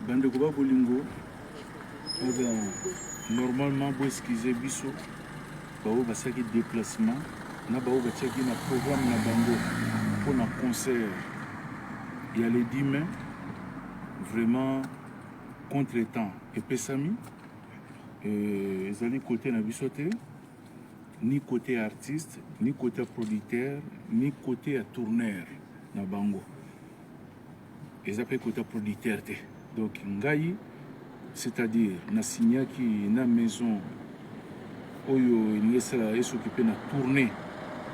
Bandeko ba bolingo, eh ben, normalement bo excuser biso baoyo basalaki déplacement na baoyo batiaki na programme na bango mpo na concert ya le 10 mai. Vraiment, contretemps epesami, ezali côté na biso te, ni côté artiste, ni côté producteur, ni côté ya tourneur na bango. Eza mpe côté producteur te. Donc ngai, c'est-à-dire nasignaki na maison oyo elingi esala, es'occuper na tournée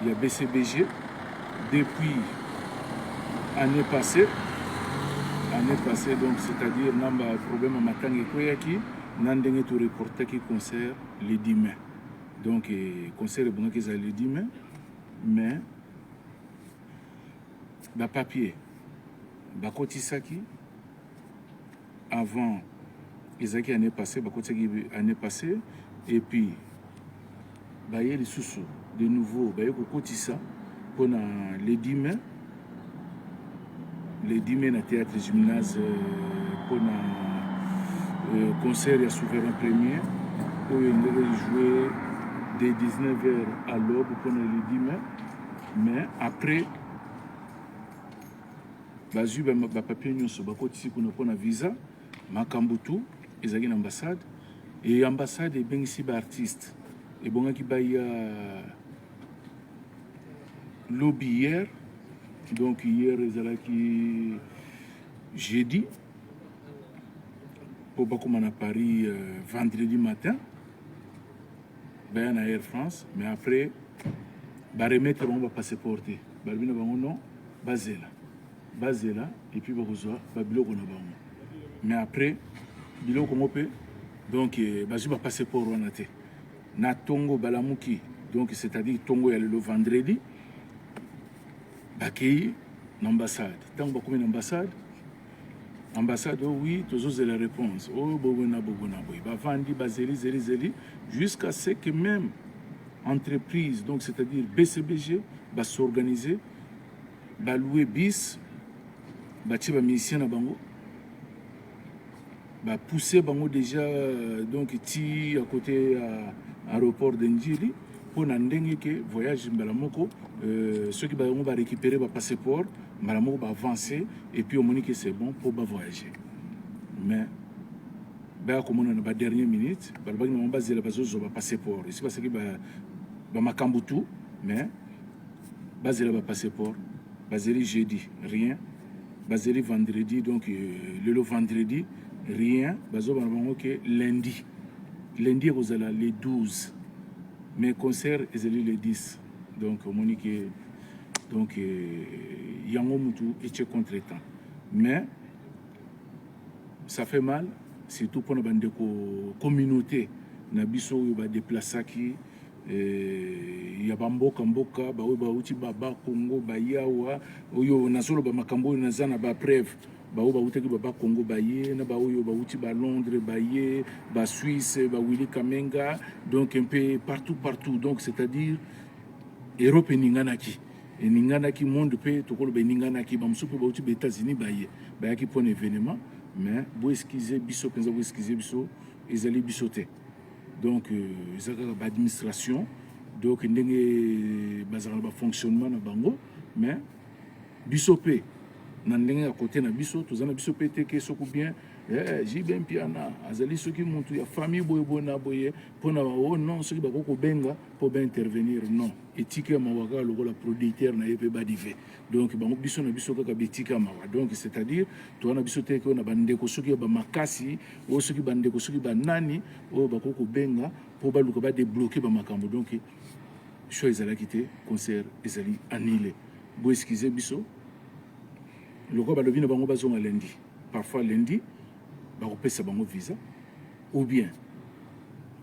ya BCBG depuis année passée, année passée. Donc c'est-à-dire na baproblème ya matanga ekweyaki na ndenge toreportaki concert le 10 mai. Donc concert ebongaki ezala le 10 mai, mais bapapier bakotisaki avant, ezalaki année passée, bakotisaki année passée et puis baye lisusu de nouveau, baye kokotisa mpona le 10 mai, le 10 mai na théâtre gymnase, mpona concert ya Souverain Premier oyo elingaki jouer de 19h à l'aube mpona le 10 mai. Mais après bazwi bapapier nyonso, bakotisi kuna mpona visa, makambo tu ezalaki na ambassade. E ambassade ebengisi baartiste, ebongaki baya lobi, hier. Donc hier ezalaki jeudi, mpo bakóma na Paris vendredi matin, baya na Air France. Mais après baremettre bango bapasseport te. Balobi na bango non, bazela, bazela et puis bakozwa babiloko na bango. Mais après biloko yango mpe, donc bazwi bapasseport wana te. Na ntongo balamuki, donc c'est-à-dire ntongo ya lelo vendredi, bakei na ambassade. Ntango bakomi na ambassade, ambassade: "Oh oui, tozozela réponse oyo boye na boye na boye." Bavandi, bazeli, zeli, zeli, jusqu'à ce que même entreprise, donc c'est-à-dire BCBG, bas'organiser, balouer bus, batie bamusicien na bango, bapousse bango déjà donc ti à côté ya aéroport de Ndjili, mpo na ndenge ke voyage mbala moko, soki bango barécupérer bapasseport, mbala moko baavance et puis omoni ke c'est bon mpo bavoyager. Mais baya komona na badernière minute, balobaki na bango bazela, bazozwa bapasseport esi basalaki bamakambo tu, mais bazela bapasseport. Bazeli jeudi, rien. Bazeli vendredi, donc lelo vendredi, rien. Bazobana bango ke lundi, lundi ekozala le 12, mais concert ezali le 10. Donc omoni ke donc yango mutu etie contretemps. Mais ça fait mal, surtout mpona bandeko communauté na biso oyo badeplasaki ya bamboka mboka, baoyo bauti baba Congo bayawa. Oyo nazoloba makambo oyo, naza na bapreuve. Baoyo bautaki baba Congo baye, na baoyo bauti baLondres baye, baSuisse, bawilly Kamenga, donc un peu partout, partout. Donc c'est-à-dire Europe eninganaki, eninganaki, monde mpe tokoloba eninganaki. Bamosusu mpe bauti baÉtats-Unis baye, bayaki mpona événement. Mais boexcuser biso mpenza, boexcuser biso, ezali biso te. Donc eza kaka baadministration, donc ndenge bazalaka na bafonctionnement na bango. Mais biso mpe na ndenge ya kote na biso, toza na biso mpe te ke soki bien JB Mpiana azali soki motu ya famille boye boye na boye mpona o non, soki bakoki kobenga mpo baintervenir, non. Etika ya mawa kaka lokola producteur na ye mpe badive. Donc bango, biso na biso kaka betika ya mawa. Donc c'est-à-dire toza na biso te ke na bandeko soki ya bamakasi oyo, soki bandeko soki banani oyo bakoki kobenga mpo baluka badébloquer bamakambo. Donc choix ezalaki te, concert ezali annulé. Boexcuser biso. Lokola balobi na bango bazonga lundi, parfois lundi bakopesa bango visa, ou bien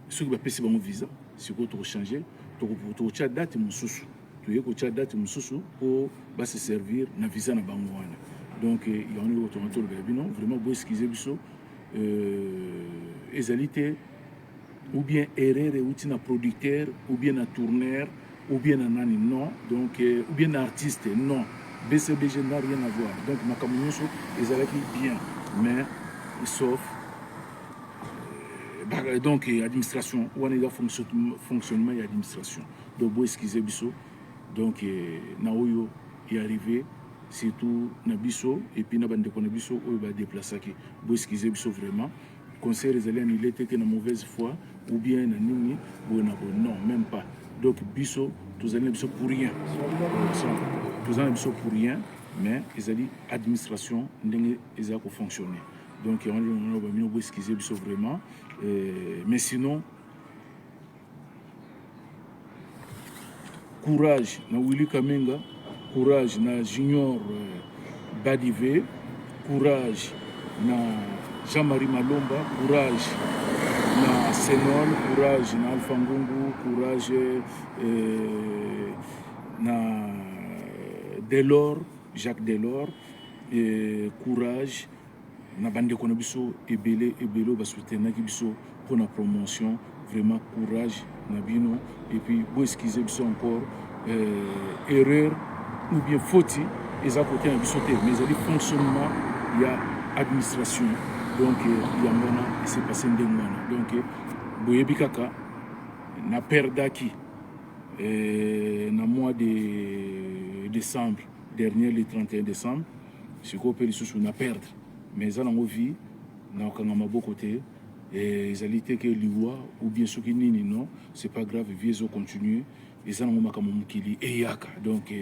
soki bapesi bango visa, sikoyo tokochange, tokotia date mosusu, toye kotia date mosusu mpo base servir na visa na bango wana. Donc yango nde tonga tolobela bino. Vraiment boexcuser biso, ezali te ou bien erreur euti na producteur ou bien na tourneur ou bien na nani, non. Donc ou bien na artiste, non. BCBG n'a rien à voir. Donc makambo nyonso ezalaki bien, mais Sauf donc administration wana eza fonctionnement ya administration. Donc bo excuse biso. Donc na oyo est arrivé surtout na biso et puis na bandeko na biso oyo badeplasaki, bo excuse biso vraiment. Concert ezali annulé te ke na mauvaise foi ou bien na nini boye na boye, non, même pas. Donc biso tozali na biso pour rien, tozali na biso pour rien, mais ezali administration ndenge eza kofonctionner. Donc yango bamino, bo excuse biso vraiment. Mais sinon, courage na Willy Kamenga, courage na Junior Badive, courage na Jean-Marie Malomba, courage na Senol, courage na Alpha Ngungu, courage na Delors, Jacques Delors, courage na bandeko na biso ebele ebele oyo basoutenaki biso mpona promotion. Vraiment courage na bino et puis bo excuse biso encore. Erreur ou bien faute eza kote na biso te, mais ezali fonctionnement ya administration. Donc yango wana ese passe ndenge wana. Donc boyebi kaka na perdaki na mois de décembre dernier, le 31 décembre. Sikoyo mpe lisusu na perdre, mais eza nango vie, na kokanga maboko te. Ezali te ke liwa ou bien soki nini, non, c'est pas grave, vie ezocontinue, eza nango makambo mokili eyaka. Donc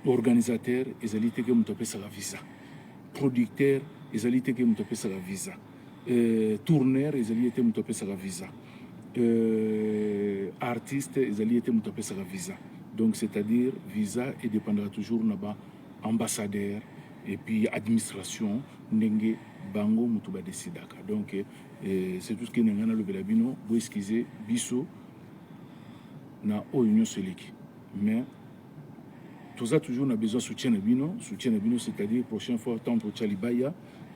organisateur ezali te ke moto apesaka visa, producteur ezali te ke moto apesaka visa, tourneur ezali te moto apesaka visa, artiste ezali te moto apesaka visa. Donc c'est-à-dire visa edépendaka toujours na ba ambassadeur et puis administration, ndenge bango moto badesidaka. Donc c'est tout ce que na ngai nalobela bino. Bo excuse biso na oyo nyonso eleki, mais toza toujours na besoin soutien na bino, soutien na bino, c'est-à-dire prochaine fois ntango totya libaya,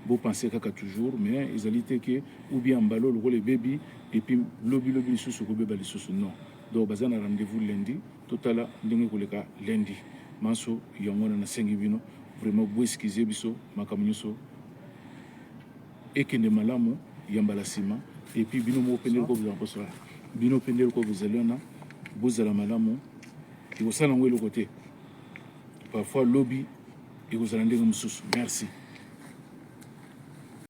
bopense kaka toujours. Mais ezali te ke ou bien mbala lokola ebebi et puis lobi lobi lisusu kobeba lisusu, non. Donc baza na rendez-vous lundi, totala ndenge koleka lundi manso. Yango wana nasengi bino vraiment, bo excuse biso, makambo nyonso ekende malamu ya mbala nsima. Et puis bino moko mpe ndenge kozala mposa, bino mpe ndenge bozali wana, bozala malamu. Ekosala yango eloko te, parfois lobi ekozala ndenge mosusu. Merci.